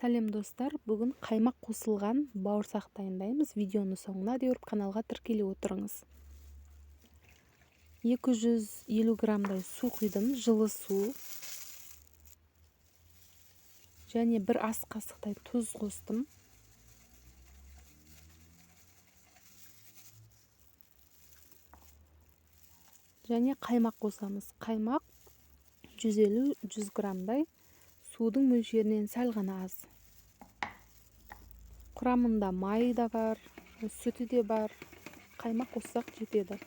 Сәлем достар, бүгін қаймақ қосылған бауырсақ дайындаймыз. Видеоны соңына дейін көріп, каналға тіркеле отырыңыз. 250 граммдай су құйдым, жылы су. Және бір ас қасықтай тұз қостым. Және қаймақ қосамыз. Қаймақ 150-100 граммдай, судың мөлшерінен сәл ғана аз. Құрамында май да бар, сүті де бар. Қаймақ қоссақ жетеді.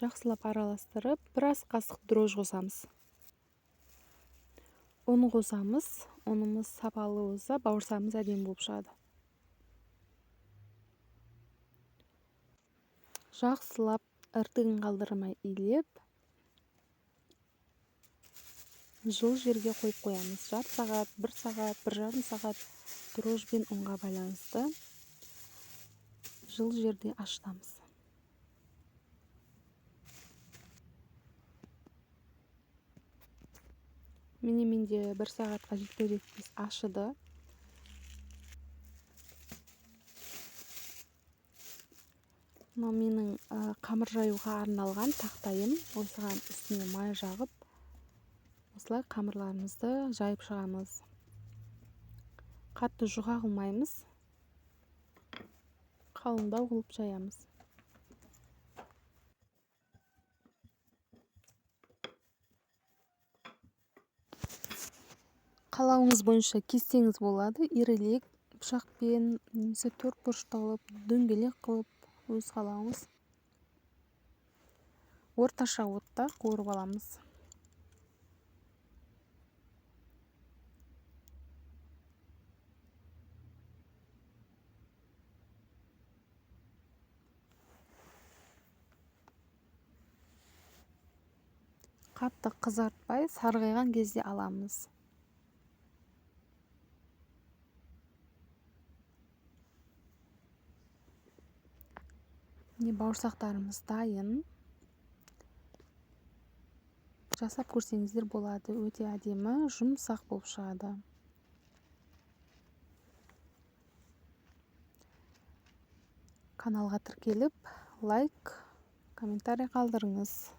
Жақсылап араластырып, бір ас қасық дрожж қосамыз. Ұн қосамыз. Ұнымыз сапалы болса, бауырсағымыз әдемі болып шығады. Жақсылап іртігін қалдырмай илеп, жылы жерге қойып қоямыз. Жарты сағат, бір сағат, бір жарым сағат дрожж бен ұнға байланысты жылы жерде ашытамыз. Міне менде бір сағатқа жетер жетпес ашыды. Мынау менің қамыр жаюға арналған тақтайым. Осыған үстіне май жағып, осылай қамырларымызды жайып шығамыз. Қатты жұқа қылмаймыз, қалыңдау қылып жаямыз. Қалауыңыз бойынша кессеңіз болады. Ирелек пышақпен немесе төрт бұрышты қылып, дөңгелек қылып, өз қалауыңыз. Орташа отта қуырып аламыз. Қатты қызартпай, сарғайған кезде аламыз. Міне бауырсақтарымыз дайын. Жасап көрсеңіздер болады, өте әдемі, жұмсақ болып шығады. Каналға тіркеліп, лайк, комментарий қалдырыңыз.